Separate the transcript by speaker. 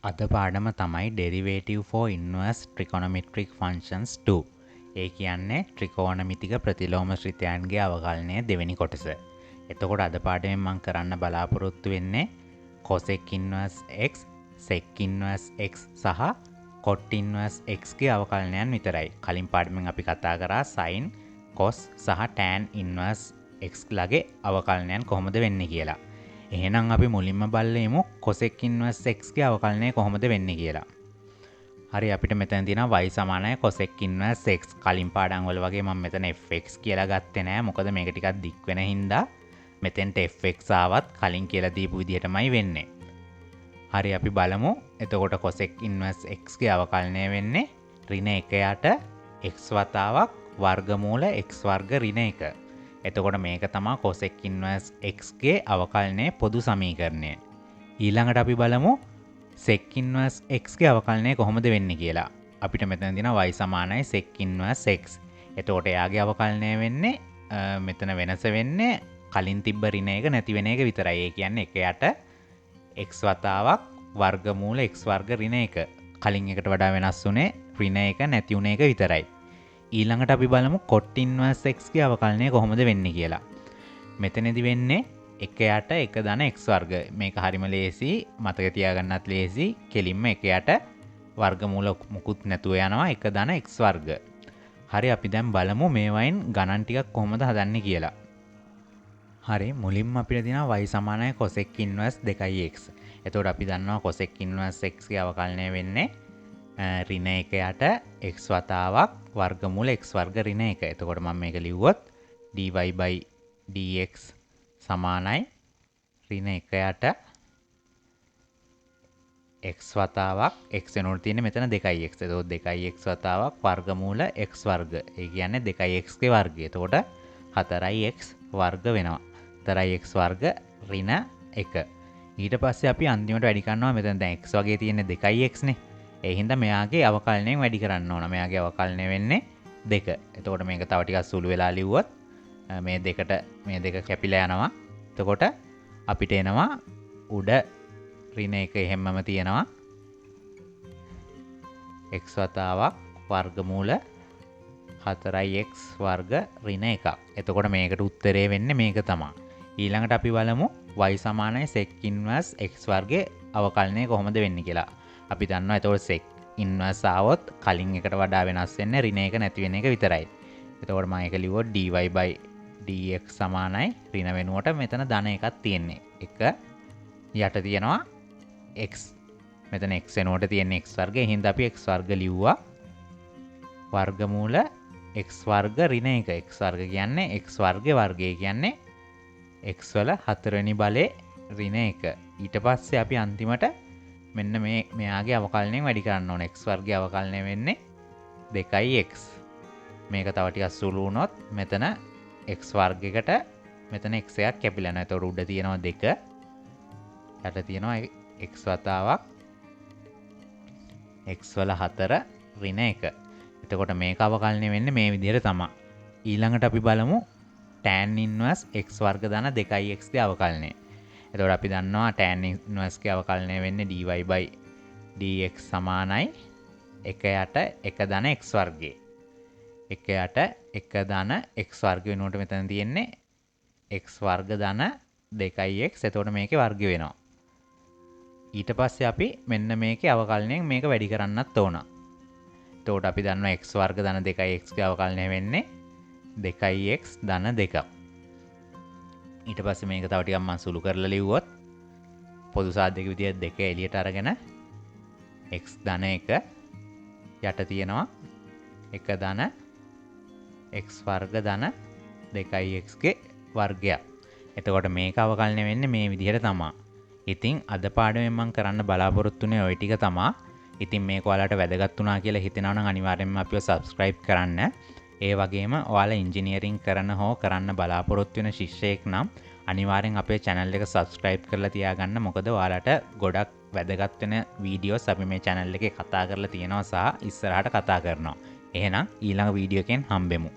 Speaker 1: අද පාඩම තමයි derivative for inverse trigonometric functions 2. ඒ කියන්නේ ත්‍රිකෝණමිතික ප්‍රතිලෝම ශ්‍රිතයන්ගේ අවකලනය දෙවෙනි කොටස. එතකොට අද පාඩමෙන් මම කරන්න බලාපොරොත්තු වෙන්නේ cosec inverse x, sec inverse x සහ cot inverse x ගේ අවකලනයන් විතරයි. කලින් පාඩමෙන් අපි කතා කරා sin, cos සහ tan inverse x ලගේ අවකලනයන් කොහොමද වෙන්නේ කියලා. එහෙනම් අපි මුලින්ම බලමු cosec inverse x ගේ අවකලනය කොහොමද වෙන්නේ කියලා. හරි, අපිට මෙතන තියෙනවා y සමානයි cosec inverse x. කලින් පාඩම් වල වගේ මම මෙතන fx කියලා ගත්තේ නෑ. මොකද මේක ටිකක් දික් වෙන හින්දා මෙතෙන්ට fx ආවත් කලින් කියලා දීපු විදිහටමයි වෙන්නේ. හරි, අපි බලමු. එතකොට cosec inverse x ගේ අවකලනය වෙන්නේ ඍණ 1 යට x වතාවක් වර්ගමූල x වර්ග ඍණ 1. එතකොට මේක තමා cosec inverse x ගේ අවකලනයේ පොදු සමීකරණය. ඊළඟට අපි බලමු sec inverse x ගේ අවකලනය කොහොමද වෙන්නේ කියලා. අපිට මෙතන තියෙනවා y සමානයි sec inverse x. එතකොට එයාගේ අවකලනය වෙන්නේ මෙතන වෙනස වෙන්නේ කලින් තිබ්බ ඍණ එක නැති වෙන එක විතරයි. ඒ කියන්නේ 1 යට x වතාවක් වර්ගමූල x වර්ග ඍණ 1. කලින් එකට වඩා වෙනස් වුණේ ඍණ එක නැති වුණ එක විතරයි. ඊළඟට අපි බලමු cot inverse x ගේ අවකලනය කොහොමද වෙන්නේ කියලා. මෙතනදි වෙන්නේ 1 යට 1 ධන x වර්ග. මේක හරිම ලේසි, මතක තියාගන්නත් ලේසි. කෙලින්ම 1 යට වර්ගමූල මුකුත් නැතුව යනවා 1 ධන x වර්ග. හරි, අපි දැන් බලමු මේවයින් ගණන් ටිකක් කොහොමද හදන්නේ කියලා. හරි, මුලින්ම අපිට තියෙනවා y සමානයි cosec inverse 2x. එතකොට අපි දන්නවා cosec inverse x ගේ අවකලනය වෙන්නේ ඍණ 1 යට x වතාවක් වර්ගමූල x වර්ග ඍණ 1. එතකොට මම මේක ලිව්වොත් dy dx සමානයි ඍණ 1 යට x වතාවක් x වෙනකොට තියෙන්නේ මෙතන 2x. එතකොට 2x වතාවක් වර්ගමූල x වර්ග. ඒ කියන්නේ 2x ගේ වර්ගය. එතකොට 4x වර්ග වෙනවා. 4x වර්ග ඍණ 1. ඊට පස්සේ අපි අන්තිමට වැඩි කරනවා මෙතන දැන් x වගේ තියෙන්නේ 2x නේ. ඒ හින්දා මෙයාගේ අවකලනයෙන් වැඩි කරන්න ඕන. මෙයාගේ අවකලනය වෙන්නේ 2. එතකොට මේක තව ටිකක් සුළු වෙලා ලිව්වොත් මේ දෙකට මේ දෙක කැපිලා යනවා. එතකොට අපිට එනවා උඩ ඍණ 1 එහෙම්මම තියෙනවා x වතාවක් වර්ගමූල 4x වර්ග ඍණ 1. එතකොට මේකට උත්තරේ වෙන්නේ මේක තමයි. ඊළඟට අපි බලමු y සමානයි sec inverse x වර්ගයේ අවකලනය කොහොමද වෙන්නේ කියලා. අපි දන්නවා එතකොට sec inverse ආවොත් කලින් එකට වඩා වෙනස් වෙන්නේ ඍණ එක නැති වෙන එක විතරයි. එතකොට මම ඒක ලිව්වොත් dy dx සමානයි ඍණ වෙනුවට මෙතන ධන එකක් තියෙන්නේ. 1 යට තියෙනවා x. මෙතන x වෙනුවට තියෙන්නේ x වර්ගය. ඒ හින්දා අපි x වර්ග ලිව්වා. වර්ගමූල x වර්ග ඍණ 1. x වර්ග කියන්නේ x වර්ගයේ වර්ගය කියන්නේ x වල හතරවෙනි බලේ ඍණ 1. ඊට පස්සේ අපි අන්තිමට මෙන්න මේ මෙයාගේ අවකලනයෙන් වැඩි කරන්න ඕන. x වර්ගයේ අවකලනය වෙන්නේ 2x. මේක තව ටිකක් සුළු වුණොත් මෙතන x වර්ගයකට මෙතන x එකක් කැපිලා යනවා. එතකොට උඩ තියෙනවා 2, යට තියෙනවා x වතාවක් x වල 4 ඍණ 1. එතකොට මේක අවකලනය වෙන්නේ මේ විදිහට තමයි. ඊළඟට අපි බලමු tan inverse x වර්ග ධන 2x ගේ අවකලනය. එතකොට අපි දන්නවා tan inverse ගේ අවකලනය වෙන්නේ dy dx සමානයි 1 යට 1 ධන x වර්ගයේ. 1 යට 1 ධන x වර්ග වෙනුවට මෙතන තියෙන්නේ x වර්ග ධන 2x. එතකොට මේකේ වර්ගය වෙනවා. ඊට පස්සේ අපි මෙන්න මේකේ අවකලනයෙන් මේක වැඩි කරන්නත් ඕන. එතකොට අපි දන්නවා x වර්ග ධන 2x ගේ අවකලනය වෙන්නේ 2x ධන 2. ඊට පස්සේ මේක තව ටිකක් මම සුළු කරලා ලිව්වොත් පොදු සාධක විදියට 2 එළියට අරගෙන x ධන 1 යට තියෙනවා 1 ධන x වර්ග ධන 2x ගේ වර්ගයක්. එතකොට මේක අවකලනය වෙන්නේ මේ විදිහට තමයි. ඉතින් අද පාඩමෙන් මම කරන්න බලාපොරොත්තු වෙන්නේ ඔය ටික තමයි. ඉතින් මේක ඔයාලට වැදගත් වුණා කියලා හිතෙනවා නම් අනිවාර්යෙන්ම අපිව සබ්ස්ක්‍රයිබ් කරන්න. ඒ වගේම ඔයාලා ඉංජිනේරින් කරන හෝ කරන්න බලාපොරොත්තු වෙන ශිෂ්‍යයෙක් නම් අනිවාර්යෙන් අපේ channel එක සබ්ස්ක්‍රයිබ් කරලා තියාගන්න. මොකද ඔයාලට ගොඩක් වැදගත් වෙන වීඩියෝස් අපි මේ channel එකේ කතා කරලා තියෙනවා සහ ඉස්සරහට කතා කරනවා. එහෙනම් ඊළඟ වීඩියෝ එකෙන් හම්බෙමු.